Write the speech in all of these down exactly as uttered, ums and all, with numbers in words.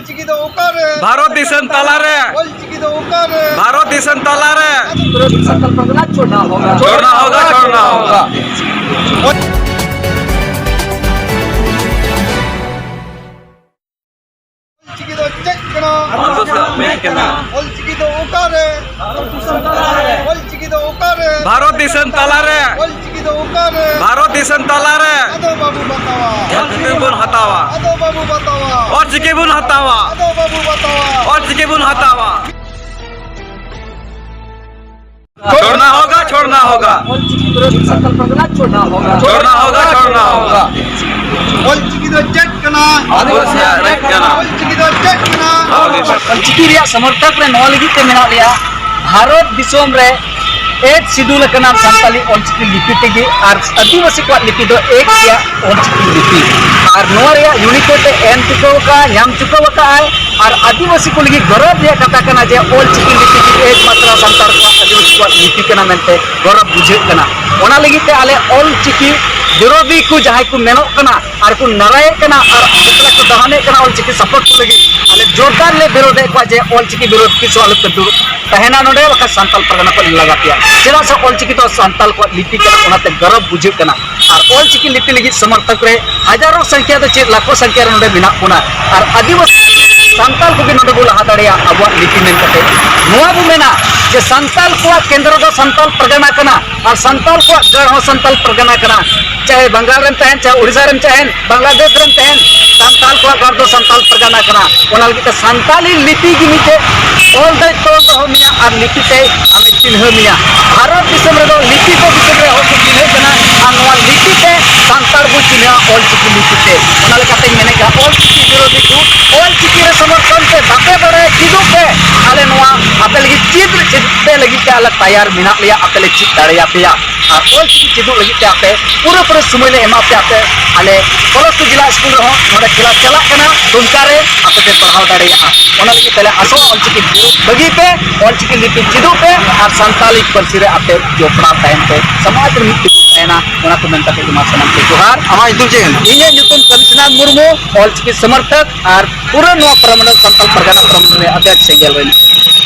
ᱚᱞᱪᱤᱠᱤ ᱫᱚ ᱚᱠᱟᱨᱮ? ᱵᱷᱟᱨᱚᱛ ᱫᱤᱥᱚᱢ ᱛᱟᱞᱟᱨᱮ᱾ ᱚᱞᱪᱤᱠᱤ ᱫᱚ ᱚᱠᱟᱨᱮ? ᱵᱷᱟᱨᱚᱛ ᱫᱤᱥᱚᱢ ᱛᱟᱞᱟᱨᱮ᱾ ᱪᱷᱚᱲᱱᱟ ᱦᱳᱜᱟ, ᱪᱷᱚᱲᱱᱟ ᱦᱳᱜᱟ᱾ ᱚᱞᱪᱤᱠᱤ ᱫᱚ ᱪᱮᱫ ᱠᱟᱱᱟ? ᱚᱞᱪᱤᱠᱤ ᱫᱚ ᱚᱠᱟᱨᱮ? ᱚᱞᱪᱤᱠᱤ ᱫᱚ ᱚᱠᱟᱨᱮ? ᱵᱷᱟᱨᱚᱛ ᱫᱤᱥᱚᱢ ᱛᱟᱞᱟᱨᱮ᱾ ᱚᱞᱪᱤᱠᱤ ᱫᱚ ᱚᱠᱟᱨᱮ? ᱵᱷᱟᱨᱚᱛ ᱫᱤᱥᱚᱢ ᱛᱟᱞᱟᱨᱮ᱾ ᱟᱫᱚ ᱵᱟᱵᱚ ᱵᱟᱛᱟᱣᱟ᱾ ᱚᱞᱪᱤᱠᱤ ᱵᱚᱱ ᱦᱟᱛᱟᱣᱟ᱾ ᱟᱫᱚ ᱵᱟᱵᱚ ᱵᱟᱛᱟᱣᱟ᱾ ᱚᱞᱪᱤᱠᱤ ᱵᱚᱱ ᱦᱟᱛᱟᱣᱟ᱾ ᱟᱫᱚ ᱵᱟᱵᱚ ᱵᱟᱛᱟᱣᱟ᱾ ᱚᱞᱪᱤᱠᱤ ᱵᱚᱱ ᱦᱟᱛᱟᱣᱟ᱾ ᱪᱷᱚᱲᱱᱟ ᱦᱳᱜᱟ, ᱪᱷᱚᱲᱱᱟ ᱦᱳᱜᱟ᱾ ᱚᱞᱪᱤᱠᱤ ᱵᱤᱨᱳᱫᱷᱤ ᱥᱟᱱᱛᱟᱞ ᱯᱟᱨᱜᱟᱱᱟ ᱪᱷᱚᱲᱱᱟ ᱦᱳᱜᱟ᱾ ᱪᱷᱚᱲᱱᱟ ᱦᱳᱜᱟ, ᱪᱷᱚᱲᱱᱟ ᱦᱳᱜᱟ᱾ ᱚᱞᱪᱤᱠᱤ ᱫᱚ ᱪᱮᱫ ᱠᱟᱱᱟ? ᱟᱵᱚ ᱥᱮᱭᱟᱜ ᱨᱮᱫ ᱠᱟᱱᱟ᱾ ᱚᱞᱪᱤᱠᱤ ᱫᱚ ᱪᱮᱫ ᱠᱟᱱᱟ? ᱟᱵᱚ ᱫᱤᱥᱚᱢ᱾ ᱚᱞᱪᱤᱠᱤ ᱨᱮᱭᱟᱜ ᱥᱚᱢᱚᱨᱛᱷᱚᱠ ᱨᱮ ᱱᱚᱣᱟ ᱞᱟᱹᱜᱤᱫ ᱛᱮ ᱢᱮᱱᱟᱜ ᱞᱮᱭᱟ, ᱵᱷᱟᱨᱚᱛ ᱫᱤᱥᱚᱢ ᱨᱮ ᱮᱠ ᱥᱤᱰᱩᱞ ᱟᱠᱟᱱᱟ ᱥᱟᱱᱛᱟᱞᱤ ᱚᱞᱪᱤᱠᱤ ᱞᱤᱯᱤ ᱛᱮᱜᱮ, ᱟᱨ ᱟᱹᱫᱤᱵᱟᱹᱥᱤ ᱠᱚᱣᱟᱜ ᱞᱤᱯᱤ ᱫᱚ ᱮᱠ ᱜᱮᱭᱟ ᱚᱞᱪᱤᱠᱤ ᱞᱤᱯᱤ᱾ ᱟᱨ ᱱᱚᱣᱟ ᱨᱮᱭᱟᱜ ᱭᱩᱱᱤᱠᱳᱰ ᱮ ᱮᱢ ᱪᱩᱠᱟᱹᱣ ᱟᱠᱟᱫᱼᱟ, ᱧᱟᱢ ᱪᱩᱠᱟᱹᱣ ᱟᱠᱟᱫᱼᱟᱭ᱾ ᱟᱨ ᱟᱹᱫᱤᱵᱟᱹᱥᱤ ᱠᱚ ᱞᱟᱹᱜᱤᱫ ᱜᱚᱨᱚᱵᱽ ᱨᱮᱭᱟᱜ ᱠᱟᱛᱷᱟ ᱠᱟᱱᱟ ᱡᱮ ᱚᱞᱪᱤᱠᱤ ᱞᱤᱯᱤ ᱜᱮ ᱮᱠᱢᱟᱛᱨᱚ ᱥᱟᱱᱛᱟᱲ ᱠᱚᱣᱟᱜ, ᱟᱹᱫᱤᱵᱟᱹᱥᱤ ᱠᱚᱣᱟᱜ ᱞᱤᱯᱤ ᱠᱟᱱᱟ ᱢᱮᱱᱛᱮ ᱜᱚᱨᱚᱵᱽ ᱵᱩᱡᱷᱟᱹᱜ ᱠᱟᱱᱟ᱾ ᱚᱱᱟ ᱞᱟᱹᱜᱤᱫ ᱛᱮ ᱟᱞᱮ ᱚᱞᱪᱤᱠᱤ ᱵᱤᱨᱳᱫᱷᱤ ᱠᱚ ᱡᱟᱦᱟᱸᱭ ᱠᱚ ᱢᱮᱱᱚᱜ ᱠᱟᱱᱟ ᱟᱨ ᱠᱚ ᱱᱟᱨᱟᱭᱮᱫ ᱠᱟᱱᱟ ᱟᱨ ᱦᱚᱠ ᱞᱟᱹᱜᱤᱫ ᱠᱚ ᱫᱟᱦᱟᱱᱮᱫ ᱠᱟᱱᱟ ᱚᱞᱪᱤᱠᱤ ᱥᱟᱯᱳᱨᱴ ᱠᱚ ᱞᱟᱹᱜᱤᱫ, ᱟᱞᱮ ᱡᱳᱨᱫᱟᱨ ᱞᱮ ᱵᱤᱨᱳᱫᱷᱮᱫ ᱠᱚᱣᱟ ᱡᱮ ᱚᱞᱪᱤᱠᱤ ᱵᱤᱨᱳᱫᱷ ᱛᱤᱥ ᱦᱚᱸ ᱟᱞᱚᱯᱮ ᱫᱩᱲᱩᱵ ᱛᱟᱦᱮᱱᱟ ᱱᱚᱰᱮ, ᱵᱟᱠᱷᱟᱱ ᱥᱟᱱᱛᱟᱞ ᱯᱟᱨᱜᱟᱱᱟ ᱠᱚ ᱞᱟᱜᱟ ᱯᱮᱭᱟ᱾ ᱪᱮᱫᱟᱜ ᱥᱮ ᱚᱞᱪᱤᱠᱤ ᱫᱚ ᱥᱟᱱᱛᱟᱞ ᱠᱚᱣᱟᱜ ᱞᱤᱯᱤ ᱠᱟᱱᱟ, ᱚᱱᱟᱛᱮ ᱜᱚᱨᱚᱵᱽ ᱵᱩᱡᱷᱟᱹᱜ ᱠᱟᱱᱟ᱾ ᱟᱨ ᱚᱞᱪᱤᱠᱤ ᱞᱤᱯᱤ ᱞᱟᱹᱜᱤᱫ ᱥᱚᱢᱚᱨᱛᱷᱚᱠ ᱨᱮ ᱦᱟᱡᱟᱨᱚ ᱥᱚᱝᱠᱷᱭᱟ ᱫᱚ ᱪᱮᱫ ᱞᱟᱠᱷᱚ ᱥᱚᱝᱠᱷᱭᱟ ᱨᱮ ᱱᱚᱰᱮ ᱢᱮᱱᱟᱜ ᱵᱚᱱᱟ᱾ ᱟᱨ ᱟᱹᱫᱤᱵᱟᱹᱥᱤ ᱥᱟᱱᱛᱟᱞ ᱠᱚᱜᱮ ᱱᱚᱰᱮ ᱵᱚ ᱞᱟᱦᱟ ᱫᱟᱲᱮᱭᱟᱜᱼᱟ ᱟᱵᱚᱣᱟᱜ ᱞᱤᱯᱤ ᱢᱮᱱ ᱠᱟᱛᱮ᱾ ᱱᱚᱣᱟ ᱵᱚ ᱢᱮᱱᱟ ᱡᱮ ᱥᱟᱱᱛᱟᱞ ᱠᱚᱣᱟᱜ ᱠᱮᱱᱫᱨᱚ ᱫᱚ ᱥᱟᱱᱛᱟᱞ ᱯᱟᱨᱜᱟᱱᱟ ᱠᱟᱱᱟ, ᱟᱨ ᱥᱟᱱᱛᱟᱞ ᱠᱚᱣᱟᱜ ᱜᱟᱲ ᱦᱚᱸ ᱥᱟᱱᱛᱟᱞ ᱯᱟᱨᱜᱟᱱᱟ ᱠᱟᱱᱟ᱾ ᱪᱟᱦᱮ ᱵᱟᱝᱜᱟᱞ ᱨᱮᱢ ᱛᱟᱦᱮᱱ, ᱪᱟᱦᱮ ᱳᱰᱤᱥᱟ ᱨᱮᱢ ᱛᱟᱦᱮᱱ, ᱵᱟᱝᱞᱟᱫᱮᱥ ᱨᱮᱢ ᱛᱟᱦᱮᱱ, ᱥᱟᱱᱛᱟᱞ ᱠᱚᱣᱟᱜ ᱜᱟᱲ ᱫᱚ ᱥᱟᱱᱛᱟᱞ ᱯᱟᱨᱜᱟᱱᱟ ᱠᱟᱱᱟ᱾ ᱚᱱᱟ ᱞᱟᱹᱜᱤᱫ ᱛᱮ ᱥᱟᱱᱛᱟᱞᱤ ᱞᱤᱯᱤ ᱜᱮ ᱢᱤᱫᱴᱮᱡ ᱚᱞ ᱫᱚᱭ ᱛᱚᱞ ᱫᱚᱦᱚ ᱢᱮᱭᱟ ᱟᱨ ᱞᱤᱯᱤ ᱛᱮ ᱟᱢᱮ ᱪᱤᱱᱦᱟᱹ ᱢᱮᱭᱟ᱾ ᱵᱷᱟᱨᱚᱛ ᱫᱤᱥᱚᱢ ᱨᱮᱫᱚ ᱞᱤᱯᱤ ᱛᱮ ᱫᱤᱥᱚᱢ ᱨᱮ ᱦᱚᱲ ᱠᱚ ᱪᱤᱱᱦᱟᱹᱜ ᱠᱟᱱᱟ, ᱟᱨ ᱱᱚᱣᱟ ᱞᱤᱯᱤ ᱛᱮ ᱥᱟᱱᱛᱟᱲ ᱵᱚ ᱪᱤᱱᱦᱟᱹᱜᱼᱟ ᱚᱞᱪᱤᱠᱤ ᱞᱤᱯᱤ ᱛᱮ᱾ ᱚᱱᱟ ᱞᱮᱠᱟᱛᱮᱧ ᱢᱮᱱᱮᱫ ᱠᱟᱱᱟ, ᱚᱞᱪᱤᱠᱤ ᱵᱤᱨᱳᱫᱷᱤ ᱠᱚ ᱚᱞᱪᱤᱠᱤ ᱨᱮ ᱥᱚᱢᱚᱨᱛᱷᱚᱱ ᱯᱮ, ᱵᱟᱯᱮ ᱵᱟᱲᱟᱭᱟ ᱪᱮᱫᱚᱜ ᱯᱮ᱾ ᱟᱞᱮ ᱱᱚᱣᱟ ᱟᱯᱮ ᱞᱟᱹᱜᱤᱫ ᱪᱮᱫ ᱨᱮ ᱪᱮᱫ ᱯᱮ ᱞᱟᱹᱜᱤᱫ ᱛᱮ ᱟᱞᱮ ᱛᱟᱭᱟᱨ ᱢᱮᱱᱟᱜ ᱞᱮᱭᱟ, ᱟᱯᱮ ᱞᱮ ᱪᱮᱫ ᱫᱟᱲᱮᱭᱟᱯᱮᱭᱟ᱾ ᱚᱞ ᱪᱤᱠᱤ ᱪᱮᱫᱚᱜ ᱞᱟᱹᱜᱤᱫ ᱛᱮ ᱟᱯᱮ ᱯᱩᱨᱟᱹ ᱯᱩᱨᱟᱹ ᱥᱚᱢᱚᱭ ᱞᱮ ᱮᱢᱟ ᱯᱮᱭᱟ᱾ ᱟᱯᱮ ᱟᱞᱮ ᱯᱚᱞᱚᱥ ᱡᱮᱞᱟ ᱥᱠᱩᱞ ᱨᱮᱦᱚᱸ ᱱᱚᱰᱮ ᱠᱞᱟᱥ ᱪᱟᱞᱟᱜ ᱠᱟᱱᱟ, ᱫᱩᱢᱠᱟ ᱨᱮ ᱟᱯᱮ ᱯᱮ ᱯᱟᱲᱦᱟᱣ ᱫᱟᱲᱮᱭᱟᱜᱼᱟ᱾ ᱚᱱᱟ ᱞᱟᱹᱜᱤᱫ ᱛᱮᱞᱮ ᱟᱥᱚᱜᱼᱟ ᱚᱞ ᱪᱤᱠᱤ ᱵᱟᱹᱜᱤ ᱯᱮ, ᱚᱞ ᱪᱤᱠᱤ ᱞᱤᱯᱤ ᱪᱮᱫᱚᱜ ᱯᱮ ᱟᱨ ᱥᱟᱱᱛᱟᱞᱤ ᱯᱟᱹᱨᱥᱤ ᱨᱮ ᱟᱯᱮ ᱡᱚᱯᱲᱟᱣ ᱛᱟᱦᱮᱱ ᱯᱮ᱾ ᱥᱚᱢᱟᱡᱽ ᱨᱮ ᱢᱤᱫ ᱛᱤᱸᱜᱩ ᱛᱟᱦᱮᱱᱟ᱾ ᱚᱱᱟ ᱠᱚ ᱢᱮᱱ ᱠᱟᱛᱮ ᱜᱮ ᱢᱟ ᱥᱟᱱᱟᱢ ᱠᱚ ᱡᱚᱦᱟᱨ᱾ ᱟᱢᱟᱜ ᱧᱩᱛᱩᱢ ᱪᱮᱫ ᱠᱟᱱᱟ? ᱤᱧᱟᱹᱜ ᱧᱩᱛᱩᱢ ᱠᱟᱹᱞᱤᱥᱱᱟᱛᱷ ᱢᱩᱨᱢᱩ, ᱚᱞ ᱪᱤᱠᱤ ᱥᱚᱢᱚᱨᱛᱷᱚᱠ ᱟᱨ ᱯᱩᱨᱟᱹ ᱱᱚᱣᱟ ᱯᱚᱨᱚᱢᱚᱱᱰᱚᱞ ᱥᱟᱱᱛᱟᱞ ᱯᱟᱨᱜᱟᱱᱟ ᱯᱚᱨᱚᱢᱚᱱᱰᱚᱞ ᱨᱮ ᱟᱯᱮᱭᱟᱜ ᱥᱮᱸᱜᱮᱞ ᱨᱮ᱾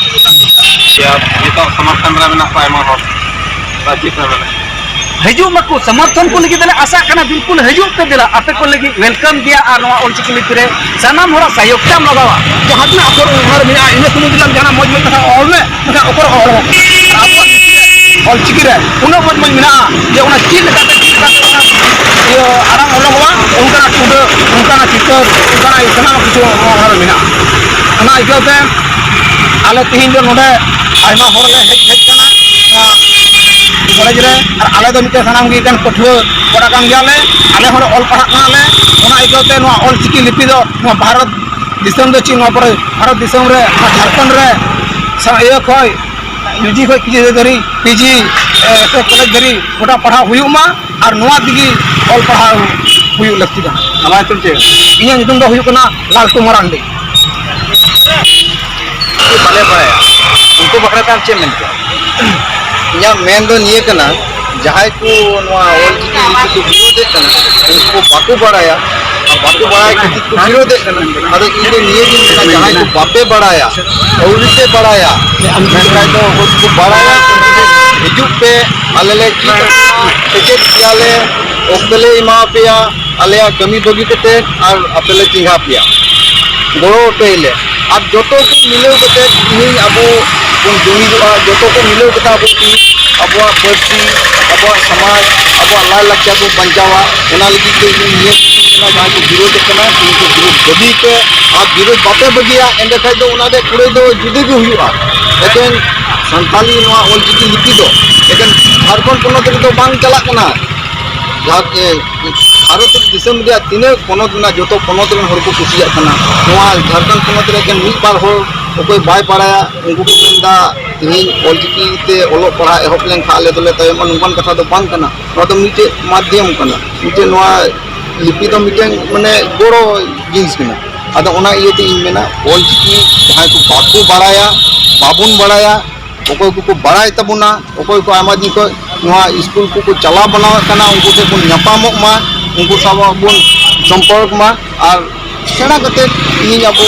ᱟᱪᱪᱷᱟ, ᱱᱤᱛᱚᱜ ᱥᱚᱢᱚᱨᱛᱷᱚᱱ ᱨᱮ ᱢᱮᱱᱟᱜ ᱠᱚᱣᱟ ᱟᱭᱢᱟ ᱦᱚᱲ᱾ ᱪᱮᱫ ᱯᱮ ᱢᱮᱱᱟ? ᱦᱤᱡᱩᱜ ᱢᱟᱠᱚ, ᱥᱚᱢᱚᱨᱛᱷᱚᱱ ᱠᱚ ᱞᱟᱹᱜᱤᱫ ᱫᱚᱞᱮ ᱟᱥᱟᱜ ᱠᱟᱱᱟ᱾ ᱵᱤᱞᱠᱩᱞ ᱦᱤᱡᱩᱜ ᱯᱮ, ᱫᱮᱞᱟ, ᱟᱯᱮ ᱠᱚ ᱞᱟᱹᱜᱤᱫ ᱣᱮᱞᱠᱟᱢ ᱜᱮᱭᱟ᱾ ᱟᱨ ᱱᱚᱣᱟ ᱚᱞᱪᱤᱠᱤ ᱞᱤᱯᱤ ᱨᱮ ᱥᱟᱱᱟᱢ ᱦᱚᱲᱟᱜ ᱥᱚᱦᱭᱳᱜᱽ ᱛᱮᱢ ᱞᱟᱜᱟᱣᱟ᱾ ᱡᱟᱦᱟᱸ ᱛᱤᱱᱟᱹᱜ ᱟᱠᱷᱚᱨ ᱚᱱᱚᱬᱦᱮ ᱢᱮᱱᱟᱜᱼᱟ, ᱤᱱᱟᱹ ᱥᱩᱢᱩᱝ ᱫᱚ ᱡᱟᱦᱟᱱᱟᱜ ᱢᱚᱡᱽ ᱢᱚᱡᱽ ᱠᱟᱛᱷᱟ ᱚᱞ ᱢᱮ, ᱢᱮᱱᱠᱷᱟᱱ ᱚᱠᱚᱨ ᱚᱞ ᱦᱚᱸ ᱟᱵᱚᱣᱟᱜ ᱞᱤᱯᱤ ᱨᱮ, ᱚᱞᱪᱤᱠᱤ ᱨᱮ ᱩᱱᱟᱹᱜ ᱢᱚᱡᱽ ᱢᱚᱡᱽ ᱢᱮᱱᱟᱜᱼᱟ ᱡᱮ ᱚᱱᱟ ᱪᱮᱫ ᱞᱮᱠᱟᱛᱮ, ᱪᱮᱫ ᱞᱮᱠᱟᱛᱮ ᱚᱱᱟ ᱤᱭᱟᱹ ᱟᱲᱟᱝ ᱚᱞᱚᱜᱚᱜᱼᱟ, ᱚᱱᱠᱟᱱᱟᱜ ᱴᱩᱰᱟᱹᱜ, ᱚᱱᱠᱟᱱᱟᱜ ᱪᱤᱛᱟᱹᱨ, ᱚᱱᱠᱟᱱᱟᱜ ᱥᱟᱱᱟᱢ ᱠᱤᱪᱷᱩ ᱚᱱᱟ ᱨᱮ ᱢᱮᱱᱟᱜᱼᱟ᱾ ᱚᱱᱟ ᱤᱠᱟᱹᱣᱛᱮ ᱟᱞᱮ ᱛᱮᱦᱮᱧ ᱫᱚ ᱱᱚᱰᱮ ᱟᱭᱢᱟ ᱦᱚᱲ ᱞᱮ ᱦᱮᱡ, ᱦᱮᱡ ᱟᱠᱟᱱᱟ ᱱᱚᱣᱟ ᱠᱚᱞᱮᱡᱽ ᱨᱮ, ᱟᱨ ᱟᱞᱮ ᱫᱚ ᱢᱤᱫᱴᱮᱱ ᱥᱟᱱᱟᱢ ᱜᱮ ᱮᱠᱮᱱ ᱯᱟᱹᱴᱷᱩᱣᱟᱹ ᱠᱚᱲᱟ ᱠᱟᱱ ᱜᱮᱭᱟᱞᱮ᱾ ᱟᱞᱮ ᱦᱚᱸᱞᱮ ᱚᱞ ᱯᱟᱲᱦᱟᱜ ᱠᱟᱱᱟᱞᱮ᱾ ᱚᱱᱟ ᱤᱠᱟᱹᱣᱛᱮ ᱱᱚᱣᱟ ᱚᱞ ᱪᱤᱠᱤ ᱞᱤᱯᱤ ᱫᱚ ᱱᱚᱣᱟ ᱵᱷᱟᱨᱚᱛ ᱫᱤᱥᱚᱢ ᱫᱚ ᱪᱮᱫ, ᱱᱚᱣᱟ ᱠᱚᱨᱮ ᱵᱷᱟᱨᱚᱛ ᱫᱤᱥᱚᱢ ᱨᱮ, ᱱᱚᱣᱟ ᱡᱷᱟᱲᱠᱷᱚᱸᱰ ᱨᱮ ᱥᱟ-, ᱤᱭᱟᱹ ᱠᱷᱚᱡ, ᱭᱩ ᱡᱤ ᱠᱷᱚᱡ ᱯᱤ ᱡᱤ ᱫᱷᱟᱹᱨᱤᱡ, ᱯᱤ ᱡᱤ, ᱮ, ᱥᱮ ᱠᱚᱞᱮᱡᱽ ᱫᱷᱟᱹᱨᱤᱡ ᱜᱚᱴᱟ ᱯᱟᱲᱦᱟᱣ ᱦᱩᱭᱩᱜ ᱢᱟ ᱟᱨ ᱱᱚᱣᱟ ᱛᱮᱜᱮ ᱚᱞ ᱯᱟᱲᱦᱟᱣ ᱦᱩᱭᱩᱜ ᱞᱟᱹᱠᱛᱤ ᱠᱟᱱᱟ᱾ ᱟᱢᱟᱜ ᱧᱩᱛᱩᱢ ᱪᱮᱫ? ᱤᱧᱟᱹᱜ ᱧᱩᱛᱩᱢ ᱫᱚ ᱦᱩᱭᱩᱜ ᱠᱟᱱᱟ ᱞᱟᱞᱴᱩ ᱢᱟᱨᱟᱱᱰᱤ᱾ ᱵᱟᱞᱮ ᱵᱟᱲᱟᱭᱟ, ᱩᱱᱠᱩ ᱵᱟᱠᱷᱨᱟ ᱛᱮ ᱟᱢ ᱪᱮᱫ ᱮᱢ ᱢᱮᱱ ᱠᱮᱭᱟ? ᱤᱧᱟᱹᱜ ᱢᱮᱱ ᱫᱚ ᱱᱤᱭᱟᱹ ᱠᱟᱱᱟ, ᱡᱟᱦᱟᱸᱭ ᱠᱚ ᱱᱚᱣᱟ ᱚᱞᱪᱤᱠᱤ ᱞᱤᱯᱤ ᱠᱚ ᱵᱤᱨᱳᱫᱮᱫ ᱠᱟᱱᱟ, ᱩᱱᱠᱩ ᱵᱟᱠᱚ ᱵᱟᱲᱟᱭᱟ, ᱟᱨ ᱵᱟᱠᱚ ᱵᱟᱲᱟᱭ ᱠᱷᱟᱹᱛᱤᱨ ᱠᱚ ᱵᱤᱨᱳᱫᱮᱫ ᱠᱟᱱᱟ᱾ ᱟᱫᱚ ᱤᱧ ᱫᱚ ᱱᱤᱭᱟᱹ ᱜᱤᱧ ᱢᱮᱱᱟ, ᱡᱟᱦᱟᱸᱭ ᱠᱚ ᱵᱟᱯᱮ ᱵᱟᱲᱟᱭᱟ, ᱟᱹᱣᱨᱤ ᱯᱮ ᱵᱟᱲᱟᱭᱟ, ᱢᱮᱱᱠᱷᱟᱱ ᱫᱚ ᱚᱠᱚᱭ ᱠᱚ ᱵᱟᱲᱟᱭᱟ, ᱦᱤᱡᱩᱜ ᱯᱮ, ᱟᱞᱮ ᱞᱮ ᱪᱮᱫ ᱟᱯᱮᱭᱟ, ᱥᱮᱪᱮᱫ ᱯᱮᱭᱟᱞᱮ, ᱚᱠᱛᱚ ᱞᱮ ᱮᱢᱟ ᱯᱮᱭᱟ, ᱟᱞᱮᱭᱟᱜ ᱠᱟᱹᱢᱤ ᱵᱟᱹᱜᱤ ᱠᱟᱛᱮ ᱟᱨ ᱟᱯᱮ ᱞᱮ ᱪᱮᱸᱜᱷᱟ ᱯᱮᱭᱟ, ᱜᱚᱲᱚ ᱟᱯᱮᱭᱟᱞᱮ᱾ ᱟᱨ ᱡᱚᱛᱚ ᱠᱚ ᱢᱤᱞᱟᱹᱣ ᱠᱟᱛᱮ ᱛᱤᱦᱤᱧ ᱟᱵᱚ ᱵᱚᱱ ᱡᱩᱢᱤᱫᱚᱜᱼᱟ, ᱡᱚᱛᱚ ᱠᱚ ᱢᱤᱞᱟᱹᱣ ᱠᱟᱛᱮ ᱟᱵᱚ ᱛᱤᱦᱤᱧ ᱟᱵᱚᱣᱟᱜ ᱯᱟᱹᱨᱥᱤ, ᱟᱵᱚᱣᱟᱜ ᱥᱚᱢᱟᱡᱽ, ᱟᱵᱚᱣᱟᱜ ᱞᱟᱭᱼᱞᱟᱠᱪᱟᱨ ᱵᱚᱱ ᱵᱟᱧᱪᱟᱣᱟ᱾ ᱚᱱᱟ ᱞᱟᱹᱜᱤᱫ ᱛᱮ ᱤᱧ ᱱᱤᱭᱟᱹ ᱠᱟᱛᱷᱟᱧ ᱢᱮᱱᱟ, ᱡᱟᱦᱟᱸᱭ ᱠᱚ ᱵᱤᱨᱳᱫᱷ ᱠᱟᱱᱟ, ᱩᱱᱠᱩ ᱵᱤᱨᱳᱫᱷ ᱵᱟᱹᱜᱤ ᱯᱮ᱾ ᱟᱨ ᱵᱤᱨᱳᱫᱷ ᱵᱟᱯᱮ ᱵᱟᱹᱜᱤᱭᱟ, ᱮᱸᱰᱮᱠᱷᱟᱡ ᱫᱚ ᱚᱱᱟ ᱨᱮᱭᱟᱜ ᱠᱩᱲᱟᱹᱭ ᱫᱚ ᱡᱩᱫᱟᱹ ᱜᱮ ᱦᱩᱭᱩᱜᱼᱟ᱾ ᱮᱠᱮᱱ ᱥᱟᱱᱛᱟᱞᱤ ᱱᱚᱣᱟ ᱚᱞᱪᱤᱠᱤ ᱞᱤᱯᱤ ᱫᱚ ᱮᱠᱮᱱ ᱡᱷᱟᱲᱠᱷᱚᱸᱰ ᱯᱚᱱᱚᱛ ᱨᱮᱫᱚ ᱵᱟᱝ ᱪᱟᱞᱟᱜ ᱠᱟᱱᱟ᱾ ᱡᱟᱦᱟᱸ, ᱮ, ᱵᱷᱟᱨᱚᱛ ᱫᱤᱥᱚᱢ ᱨᱮᱭᱟᱜ ᱛᱤᱱᱟᱹᱜ ᱯᱚᱱᱚᱛ ᱢᱮᱱᱟᱜᱼᱟ, ᱡᱚᱛᱚ ᱯᱚᱱᱚᱛ ᱨᱮᱱ ᱦᱚᱲ ᱠᱚ ᱠᱩᱥᱤᱭᱟᱜ ᱠᱟᱱᱟ᱾ ᱱᱚᱣᱟ ᱡᱷᱟᱲᱠᱷᱚᱸᱰ ᱯᱚᱱᱚᱛ ᱨᱮ ᱮᱠᱮᱱ ᱢᱤᱫ ᱵᱟᱨ ᱦᱚᱲ ᱚᱠᱚᱭ ᱵᱟᱭ ᱵᱟᱲᱟᱭᱟ, ᱩᱱᱠᱩ ᱠᱚ ᱢᱮᱱᱫᱟ, ᱛᱮᱦᱮᱧ ᱚᱞᱪᱤᱠᱤ ᱛᱮ ᱚᱞᱚᱜ ᱯᱟᱲᱦᱟᱜ ᱮᱦᱚᱵ ᱞᱮᱱᱠᱷᱟᱱ ᱟᱞᱮ ᱫᱚᱞᱮ ᱛᱟᱭᱚᱢᱚᱜᱼᱟ, ᱱᱚᱝᱠᱟᱱ ᱠᱟᱛᱷᱟ ᱫᱚ ᱵᱟᱝ ᱠᱟᱱᱟ᱾ ᱱᱚᱣᱟ ᱫᱚ ᱢᱤᱫᱴᱮᱡ ᱢᱟᱫᱽᱫᱷᱚᱢ ᱠᱟᱱᱟ, ᱢᱤᱫᱴᱮᱡ ᱱᱚᱣᱟ ᱞᱤᱯᱤ ᱫᱚ ᱢᱤᱫᱴᱮᱱ ᱢᱟᱱᱮ ᱜᱚᱲᱚ ᱡᱤᱱᱤᱥ ᱠᱟᱱᱟ᱾ ᱟᱫᱚ ᱚᱱᱟ ᱤᱭᱟᱹᱛᱮ ᱤᱧ ᱢᱮᱱᱟ, ᱚᱞᱪᱤᱠᱤ ᱡᱟᱦᱟᱸᱭ ᱠᱚ ᱵᱟᱠᱚ ᱵᱟᱲᱟᱭᱟ, ᱵᱟᱵᱚᱱ ᱵᱟᱲᱟᱭᱟ, ᱚᱠᱚᱭ ᱠᱚᱠᱚ ᱵᱟᱲᱟᱭ ᱛᱟᱵᱚᱱᱟ, ᱚᱠᱚᱭ ᱠᱚ ᱟᱭᱢᱟ ᱫᱤᱱ ᱠᱷᱚᱱ ᱱᱚᱣᱟ ᱥᱠᱩᱞ ᱠᱚᱠᱚ ᱪᱟᱞᱟᱣ ᱵᱟᱱᱟᱣᱮᱫ ᱠᱟᱱᱟ, ᱩᱱᱠᱩ ᱴᱷᱮᱱ ᱵᱚᱱ ᱧᱟᱯᱟᱢᱚᱜ ᱢᱟ, ᱩᱱᱠᱩ ᱥᱟᱶ ᱵᱚᱱ ᱥᱚᱢᱯᱚᱨᱠ ᱢᱟ᱾ ᱟᱨ ᱥᱮᱬᱟ ᱠᱟᱛᱮ ᱛᱮᱦᱮᱧ ᱟᱵᱚ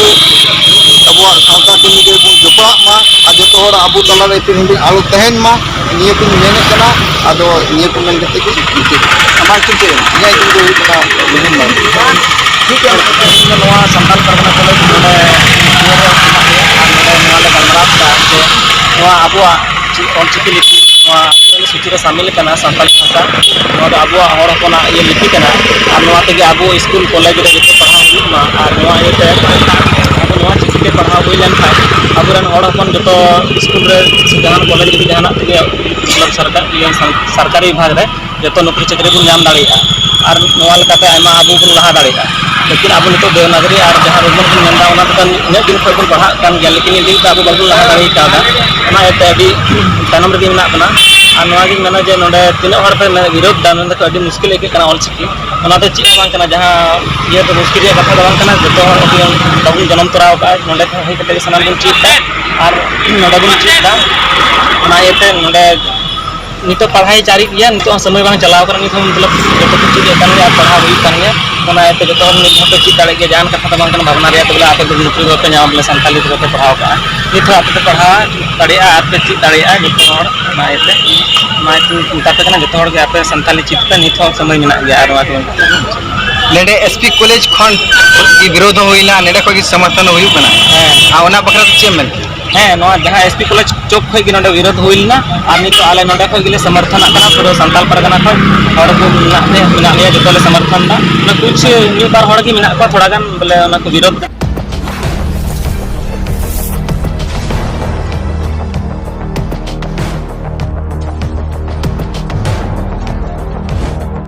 ᱟᱵᱚᱣᱟᱜ ᱥᱟᱶᱛᱟ ᱠᱟᱹᱢᱤ ᱨᱮᱵᱚᱱ ᱡᱚᱯᱲᱟᱜ ᱢᱟ᱾ ᱟᱨ ᱡᱚᱛᱚ ᱦᱚᱲ ᱟᱵᱚ ᱛᱟᱞᱟᱨᱮ ᱮᱯᱮᱢ ᱦᱤᱸᱫᱤ ᱟᱞᱚ ᱛᱟᱦᱮᱱ ᱢᱟ, ᱱᱤᱭᱟᱹ ᱠᱚᱧ ᱢᱮᱱᱮᱫ ᱠᱟᱱᱟ᱾ ᱟᱫᱚ ᱱᱤᱭᱟᱹ ᱠᱚ ᱢᱮᱱ ᱠᱟᱛᱮ ᱜᱮ ᱢᱩᱪᱟᱹᱫ᱾ ᱟᱢᱟᱜ ᱧᱩᱛᱩᱢ ᱪᱮᱫ? ᱤᱧᱟᱹᱜ ᱧᱩᱛᱩᱢ ᱫᱚ ᱦᱩᱭᱩᱜ ᱠᱟᱱᱟ ᱢᱳᱦᱚᱱ ᱢᱟᱨᱰᱤ᱾ ᱴᱷᱤᱠ ᱜᱮᱭᱟ, ᱛᱮᱦᱮᱧ ᱫᱚ ᱱᱚᱣᱟ ᱥᱟᱱᱛᱟᱲ ᱯᱟᱨᱜᱟᱱᱟ ᱠᱚᱞᱮᱡᱽ ᱱᱚᱰᱮ ᱱᱚᱣᱟ ᱞᱮ ᱜᱟᱞᱢᱟᱨᱟᱣ ᱠᱮᱫᱟ ᱡᱮ ᱱᱚᱣᱟ ᱟᱵᱚᱣᱟᱜ ᱪᱮᱫ ᱚᱞᱪᱤᱠᱤ ᱞᱤᱯᱤ ᱱᱚᱣᱟ ᱥᱩᱪᱤ ᱨᱮ ᱥᱟᱢᱤᱞ ᱠᱟᱱᱟ ᱥᱟᱱᱛᱟᱲᱤ ᱵᱷᱟᱥᱟ᱾ ᱱᱚᱣᱟ ᱫᱚ ᱟᱵᱚᱣᱟᱜ ᱦᱚᱲ ᱦᱚᱯᱚᱱᱟᱜ ᱤᱭᱟᱹ ᱞᱤᱯᱤ ᱠᱟᱱᱟ᱾ ᱟᱨ ᱱᱚᱣᱟ ᱛᱮᱜᱮ ᱟᱵᱚ ᱥᱠᱩᱞ ᱠᱚᱞᱮᱡᱽ ᱨᱮ ᱡᱚᱛᱚ ᱯᱟᱲᱦᱟᱣ ᱦᱩᱭᱩᱜ ᱢᱟ᱾ ᱟᱨ ᱱᱚᱣᱟ ᱤᱭᱟᱹᱛᱮ ᱟᱵᱚ ᱱᱚᱣᱟ ᱪᱤᱠᱤ ᱛᱮ ᱯᱟᱲᱦᱟᱣ ᱦᱩᱭ ᱞᱮᱱᱠᱷᱟᱱ ᱟᱵᱚᱨᱮᱱ ᱦᱚᱲ ᱦᱚᱯᱚᱱ ᱡᱚᱛᱚ ᱥᱠᱩᱞ ᱨᱮ ᱥᱮ ᱡᱟᱦᱟᱱ ᱠᱚᱞᱮᱡᱽ ᱨᱮᱜᱮ ᱡᱟᱦᱟᱱᱟᱜ ᱛᱮᱜᱮ ᱢᱚᱛᱞᱚᱵ ᱥᱚᱨᱠᱟᱨ, ᱤᱭᱟᱹ ᱥᱟᱱ-, ᱥᱚᱨᱠᱟᱨᱤ ᱵᱤᱵᱷᱟᱜᱽ ᱨᱮ ᱡᱚᱛᱚ ᱱᱚᱠᱨᱤ ᱪᱟᱹᱠᱨᱤ ᱵᱚᱱ ᱧᱟᱢ ᱫᱟᱲᱮᱭᱟᱜᱼᱟ᱾ ᱟᱨ ᱱᱚᱣᱟ ᱞᱮᱠᱟᱛᱮ ᱟᱭᱢᱟ ᱟᱵᱚ ᱵᱚᱱ ᱞᱟᱦᱟ ᱫᱟᱲᱮᱭᱟᱜᱼᱟ᱾ ᱞᱮᱠᱤᱱ ᱟᱵᱚ ᱱᱤᱛᱚᱜ ᱫᱮᱵᱽᱱᱟᱜᱚᱨᱤ ᱟᱨ ᱡᱟᱦᱟᱸ ᱨᱳᱢᱟᱱ ᱵᱚᱱ ᱢᱮᱱᱫᱟ, ᱚᱱᱟ ᱫᱚ ᱤᱱᱟᱹᱜ ᱫᱤᱱ ᱠᱷᱚᱱ ᱵᱚᱱ ᱯᱟᱲᱦᱟᱜ ᱠᱟᱱ ᱜᱮᱭᱟ, ᱞᱮᱠᱤᱱ ᱱᱤᱛ ᱫᱷᱟᱹᱵᱤᱡ ᱛᱮ ᱟᱵᱚ ᱵᱟᱵᱚᱱ ᱞᱟᱦᱟ ᱫᱟᱲᱮ ᱠᱟᱣᱫᱟ᱾ ᱚᱱᱟ ᱤᱭᱟᱹᱛᱮ ᱟᱹᱰᱤ ᱛᱟᱭᱱᱚᱢ ᱨᱮᱜᱮ ᱢᱮᱱᱟᱜ ᱵᱚᱱᱟ᱾ ᱟᱨ ᱱᱚᱣᱟ ᱜᱤᱧ ᱢᱮᱱᱟ ᱡᱮ ᱱᱚᱰᱮ ᱛᱤᱱᱟᱹᱜ ᱦᱚᱲ ᱯᱮ ᱢᱮ-, ᱵᱤᱨᱳᱫᱷ ᱫᱟ, ᱢᱮᱱ ᱫᱟᱠᱚ ᱟᱹᱰᱤ ᱢᱩᱥᱠᱤᱞ ᱟᱹᱭᱠᱟᱹᱜ ᱠᱟᱱᱟ ᱚᱞᱪᱤᱠᱤ᱾ ᱚᱱᱟ ᱫᱚ ᱪᱮᱫ ᱦᱚᱸ ᱵᱟᱝ ᱠᱟᱱᱟ, ᱡᱟᱦᱟᱸ ᱤᱭᱟᱹ ᱫᱚ ᱢᱩᱥᱠᱤᱞ ᱨᱮᱭᱟᱜ ᱠᱟᱛᱷᱟ ᱫᱚ ᱵᱟᱝ ᱠᱟᱱᱟ᱾ ᱡᱚᱛᱚ ᱦᱚᱲ ᱟᱵᱚ ᱵᱟᱵᱚᱱ ᱡᱚᱱᱚᱢ ᱛᱚᱨᱟ ᱟᱠᱟᱫᱼᱟ, ᱱᱚᱰᱮ ᱠᱷᱚᱱ ᱦᱮᱡ ᱠᱟᱛᱮ ᱜᱮ ᱥᱟᱱᱟᱢ ᱵᱚᱱ ᱪᱮᱫ ᱮᱫᱟ᱾ ᱟᱨ ᱱᱚᱰᱮ ᱵᱚᱱ ᱪᱮᱫ ᱮᱫᱟ, ᱚᱱᱟ ᱤᱭᱟᱹᱛᱮ ᱱᱚᱰᱮ ᱱᱤᱛᱚᱜ ᱯᱟᱲᱦᱟᱣ ᱡᱟᱹᱨᱤ ᱜᱮᱭᱟ, ᱱᱤᱛᱚᱜ ᱦᱚᱸ ᱥᱚᱢᱚᱭ ᱵᱟᱝ ᱪᱟᱞᱟᱣ ᱠᱟᱱᱟ, ᱱᱤᱛ ᱦᱚᱸ ᱢᱚᱛᱞᱚᱵ ᱡᱚᱛᱚ ᱠᱤᱪᱷᱩ ᱜᱮ ᱠᱟᱱ ᱜᱮᱭᱟ ᱟᱨ ᱯᱟᱲᱦᱟᱣ ᱦᱩᱭᱩᱜ ᱠᱟᱱ ᱜᱮᱭᱟ᱾ ᱚᱱᱟ ᱤᱭᱟᱹᱛᱮ ᱡᱚᱛᱚ ᱦᱚᱲ ᱱᱤᱛ ᱦᱚᱸᱯᱮ ᱪᱮᱫ ᱫᱟᱲᱮᱭᱟᱜ ᱜᱮᱭᱟ, ᱡᱟᱦᱟᱱ ᱠᱟᱛᱷᱟ ᱫᱚ ᱵᱟᱝ ᱠᱟᱱᱟ ᱵᱷᱟᱵᱽᱱᱟ ᱨᱮᱭᱟᱜ᱾ ᱛᱚᱵᱮ ᱟᱯᱮ ᱫᱚ ᱱᱚᱠᱨᱤ ᱵᱟᱯᱮ ᱧᱟᱢᱟ ᱵᱚᱞᱮ ᱥᱟᱱᱛᱟᱞᱤ ᱛᱮ ᱵᱟᱯᱮ ᱯᱟᱲᱦᱟᱣ ᱠᱟᱜᱼᱟ, ᱱᱤᱛ ᱦᱚᱸ ᱟᱯᱮ ᱯᱮ ᱯᱟᱲᱦᱟᱣ ᱫᱟᱲᱮᱭᱟᱜᱼᱟ ᱟᱨ ᱯᱮ ᱪᱮᱫ ᱫᱟᱲᱮᱭᱟᱜᱼᱟ ᱡᱚᱛᱚ ᱦᱚᱲ᱾ ᱚᱱᱟ ᱤᱭᱟᱹᱛᱮ, ᱚᱱᱟ ᱤᱭᱟᱹᱛᱮ ᱢᱮᱛᱟ ᱯᱮ ᱠᱟᱱᱟ ᱡᱚᱛᱚ ᱦᱚᱲ ᱜᱮ ᱟᱯᱮ ᱥᱟᱱᱛᱟᱞᱤ ᱪᱮᱫ ᱯᱮ, ᱱᱤᱛ ᱦᱚᱸ ᱥᱚᱢᱚᱭ ᱢᱮᱱᱟᱜ ᱜᱮᱭᱟ᱾ ᱟᱨ ᱱᱚᱣᱟ ᱠᱚ ᱱᱚᱰᱮ ᱮᱥ ᱯᱤ ᱠᱚᱞᱮᱡᱽ ᱠᱷᱚᱱ ᱜᱮ ᱵᱤᱨᱳᱫᱷ ᱦᱚᱸ ᱦᱩᱭᱱᱟ, ᱱᱚᱰᱮ ᱠᱷᱚᱱ ᱜᱮ ᱥᱚᱢᱚᱨᱛᱷᱚᱱ ᱦᱚᱸ ᱦᱩᱭᱩᱜ ᱠᱟᱱᱟ᱾ ᱦᱮᱸ᱾ ᱟᱨ ᱚᱱᱟ ᱵᱟᱠᱷᱨᱟ ᱛᱮ ᱪᱮᱫ ᱮᱢ ᱢᱮᱱ? ᱦᱮᱸ, ᱱᱚᱣᱟ ᱡᱟᱦᱟᱸ ᱮᱥ ᱯᱤ ᱠᱚᱞᱮᱡᱽ ᱪᱚᱠ ᱠᱷᱚᱱ ᱜᱮ ᱱᱚᱰᱮ ᱵᱤᱨᱳᱫᱷ ᱦᱩᱭ ᱞᱮᱱᱟ, ᱟᱨ ᱱᱤᱛᱚᱜ ᱟᱞᱮ ᱱᱚᱰᱮ ᱠᱷᱚᱱ ᱜᱮᱞᱮ ᱥᱚᱢᱚᱨᱛᱷᱚᱱᱟᱜ ᱠᱟᱱᱟ᱾ ᱯᱩᱨᱟᱹ ᱥᱟᱱᱛᱟᱲ ᱯᱟᱨᱜᱟᱱᱟ ᱠᱷᱚᱱ ᱦᱚᱲ ᱠᱚ ᱢᱮᱱᱟᱜ ᱞᱮᱭᱟ, ᱢᱮᱱᱟᱜ ᱞᱮᱭᱟ, ᱡᱚᱛᱚ ᱞᱮ ᱥᱚᱢᱚᱨᱛᱷᱚᱱ ᱮᱫᱟ᱾ ᱚᱱᱟ ᱠᱩᱪ ᱢᱤᱫ ᱵᱟᱨ ᱦᱚᱲ ᱜᱮ ᱢᱮᱱᱟᱜ ᱠᱚᱣᱟ ᱛᱷᱚᱲᱟ ᱜᱟᱱ ᱵᱚᱞᱮ ᱚᱱᱟ ᱠᱚ ᱵᱤᱨᱳᱫᱷ ᱫᱟ᱾